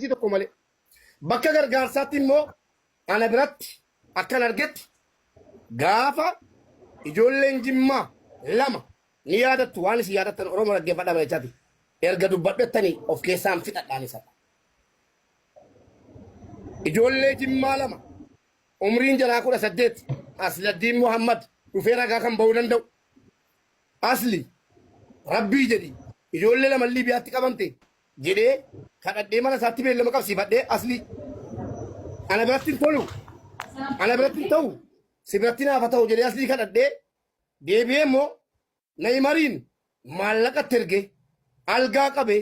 Tokko malee. Bakka gargaarsaatti immoo ana biratti akkan argetti gaafa ijoolleen Jimmaa lama ni yaadattu, waan isin yaadattan Oromoo dhaggeeffadhaa bareechaati. Erga dubbadhettanii of keessaan fixadhaan isa. Ijoollee Jimmaa lama umriin jaraa 18, Asladdiin Muhammad dhufee ragaa kan ba'uu danda'u. Asli rabbii jedhi ijoollee lama Liibiyaatti qabamte jedhee kadhadhee mana isaatti beellama qabsiifadhee, asli ana biratti hin tolu, ana biratti hin ta'u, si biratti naaf haa ta'u jedhee aslii kadhadhee, deebi'ee immoo Neymariin maallaqatti ergee algaa qabee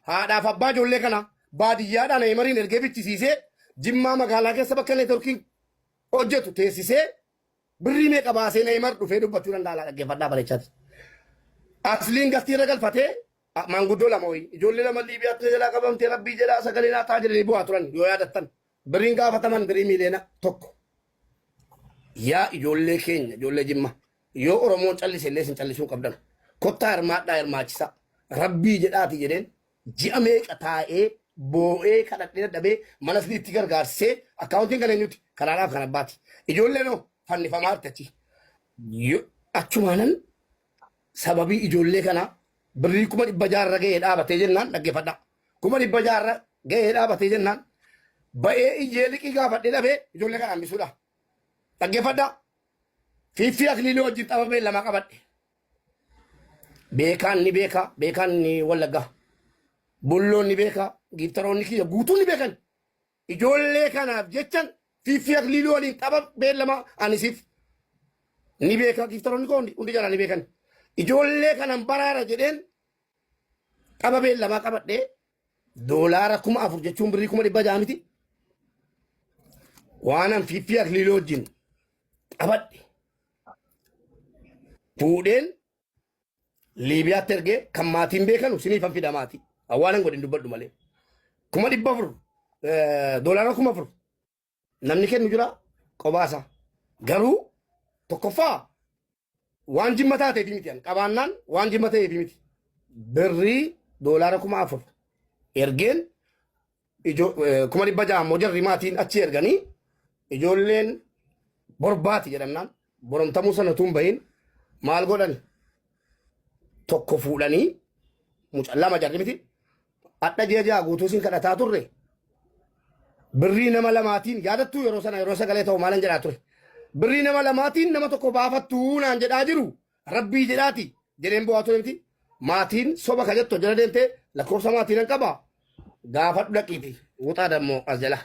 haadhaaf abbaa ijoollee kana baadiyyaadhaa Neymariin ergee bichisiisee, Jimmaa magaalaa keessa bakka neetworkiin hojjetu teessisee, birrii meeqa baasee Neymar dhufee dubbachuu danda'a, dhaggeeffadhaa bareechaati. Asliin gastii irra galfatee maanguddoo lama wayii ijoollee lama Liibiyaatti jalaa qabamtee rabbii jedhaa sagalee naa ta'a jedhanii bu'aa turan yoo yaadattan, birriin gaafataman birrii miiliyoona 1. Yaa ijoollee keenya, ijoollee Jimma, yoo Oromoon callise illee isin callisuu qabdan, kottaa hirmaadhaa, hirmaachisa rabbii jedhaati jedheen ji'a meeqa taa'ee boo'ee kadhadhee dadhabee mana itti gargaarsisee, akkaawuntiin kan eenyuti? Kanaadhaaf kan abbaati. Ijoolleen hoo fannifamaa jirti achi. Achumaanan sababii ijoollee kanaa birrii 600,000 ga'ee dhaabatee jennaan, dhaggeeffadhaa. 600,000 ga'ee dhaabatee jennaan ba'ee iyyee liqii gaafadhee dhabee ijoollee kana hambisuudha. Dhaggeeffadhaa. Fiiffii Akiliilii wajjin tapha beellamaa qabadhe. Beekaan ni beeka, beekaan ni Wallaggaa. Bulloon ni beeka, giiftaroonni kiyya guutuun ni beekan. Ijoollee kanaaf jechan Fiiffii Akiliilii waliin tapha beellamaa anisiif ni beeka, giiftaroonni koo hundi jalaa ni beekan. Ijoollee kanan baraara jedheen tapha beellamaa qabadhee doolaara 4,000 jechuun birrii 600,000 miti. Waanan Fiiffii Akiliilii wajjin qabadhe fuudheen Liibiyaatti ergee kan maatiin beekanu siniifan fida maatii. Awwaalan godhin dubbadhu malee. 400,000, doolaara 4,000 namni kennu jira qobaasa. Garuu tokkoffaa waan Jimma taateef miti, an qabaannaan waan Jimma ta'eef miti. Birrii doolaara 4,000 ergeen 600,000 immoo jarri maatiin achi erganii ijoolleen borbaati jedhamnaan boromtamuu sana tuun bahin maal godhan, tokko fuudhanii mucaa lama jarri miti adha ji'a 6 guutuu sin kadhataa turre, birrii nama lamaatiin yaadattuu yeroo sana yeroo sagalee ta'u maalan jedhaa ture, birrii nama lamaatiin nama tokko baafattuu naan jedhaa jiru, rabbii jedhaati jedheen bu'aa ture miti. Maatiin soba ka jettu jala deemtee lakkoofsa maatii nan qaba, gaafadhu dhaqiiti wuxaa dammoo as jala.